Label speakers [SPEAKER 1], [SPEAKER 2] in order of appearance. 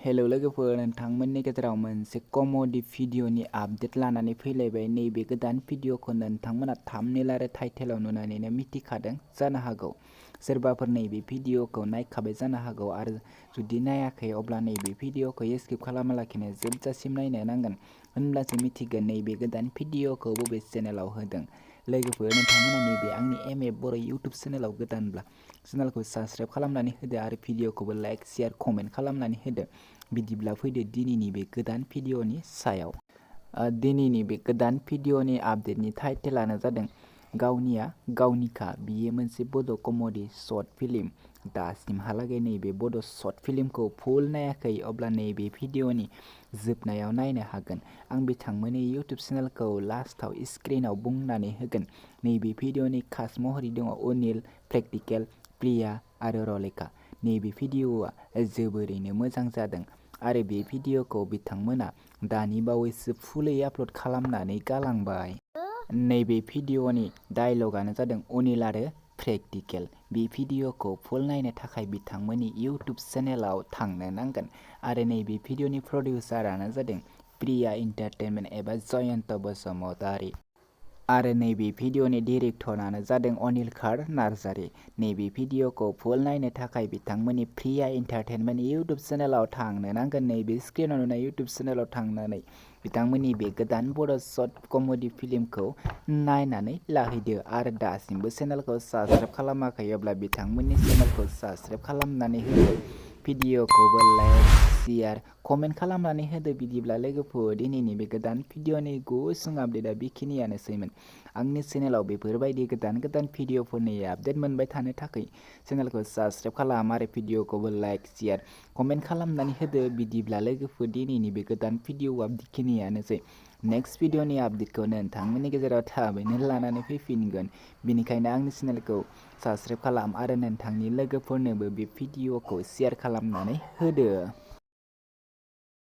[SPEAKER 1] Hello लोगोफोर, नोंथांमोननि गेजेराव मोनसे कमेडि भिडिअनि आपडेट लानानै फैलायबाय। नैबे गोदान भिडिअखौ नोंथांमोना थाम्बनेल आरो टाइटेलाव नुनानैनो मिथिखादों जानो हागौ। सोरबाफोर नैबे भिडिअखौ नायखाबाय जानो हागौ आरो जुदि नायाखै अब्ला नैबे भिडिअखौ स्किप खालामालाखिनो जोबजासिम नायनो नांगोन, होनब्लासो मिथिगोन नैबे गोदान भिडिअखौ बबे चेनेलाव होदों। लोगोफोर, नोंथांमोना नैबे आंनि बर' इउटुब चेनेलाव गोदानब्ला चेनेलखौ साबस्क्राइब खालामनानै होदो आरो भिडिअखौबो लाइक, शेयार, कमेन्ट खालामनानै होदो। बिदिब्ला फैदो दिनैनि बे गोदान भिडिअनि सायाव। दिनैनि बे गोदान भिडिअनि आपडेटनि टाइटेलानो जादों गावनिया गावनिका। बियो मोनसे बड' कमेडि शर्ट फिल्म। दासिमहालागै नैबे बड' शर्ट फिल्मखौ फुल नायाखै अब्ला नैबे भिडिअनि जोबनायाव नायनो हागोन। आं बिथांमोननि इउटुब चेनेलखौ लास्टाव स्क्रिनाव बुंनानै होगोन। नैबे भिडिअनि कास्ट महरै दङ अनिल, प्रेक्टिकेल, प्रिया आरो रलेखा। नैबे भिडिअआ जोबोरैनो मोजां जादों आरो बे भिडिअखौ बिथांमोना दानि बावैसो फुलै आपल'ड खालामनानै गालांबाय। नैबे भिडिअनि डायलगानो जादों अनिल आरो प्रेक्टिकेल। बे भिडिअखौ फुल नायनो थाखाय बिथांमोननि इउटुब चेनेलाव थांनो नांगोन आरो नैबे भिडिअनि प्रडिउसारानो जादों प्रिया एन्टारटेनमेन्ट एबा जयन्त बसुमतारी आरो नैबे भिडिअनि डिरेक्टरानो जादों अनिल नार्जारी। नैबे भिडिअखौ फुल नायनो थाखाय बिथांमोननि प्रिया एन्टारटेनमेन्ट इउटुब चेनेलाव थांनो नांगोन। नैबे स्क्रिनाव नुनाय इउटुब चेनेलाव थांनानै बिथांमोननि बे गोदान बड' शर्ट कमेडि फिल्मखौ नायनानै लाहैदो आरो दासिमबो चेनेलखौ साबस्क्राइब खालामाखै अब्ला बिथांमोननि चेनेलखौ साबस्क्राइब खालामनानै होदो। भिडिअखौबो लाइक, शेयार, कमेन्ट खालामनानै होदो। बिदिब्ला लोगोफोर, दिनैनि बे गोदान भिडिअनि गुसुं आपडेटआ बेखिनियानोसैमोन। आंनि चेनेलाव बेफोरबायदि गोदान भिडिअफोरनि आपडेट मोनबाय थानो थाखाय चेनेलखौ साबस्क्राइब खालाम आरो भिडिअखौबो लाइक, शेयार, कमेन्ट खालामनानै होदो। बिदिब्ला लोगोफोर, दिनैनि बे गोदान भिडिअआ बेखिनियानोसै। नेक्स्ट भिडिअनि आपडेटखौ नोंथांमोननि गेजेराव थाबैनो लानानै फैफिनगोन। बेनिखायनो आंनि चेनेलखौ साबस्क्राइब खालाम आरो नोंथांनि लोगोफोरनोबो बे भिडिअखौ शेयार खालामनानै होदो।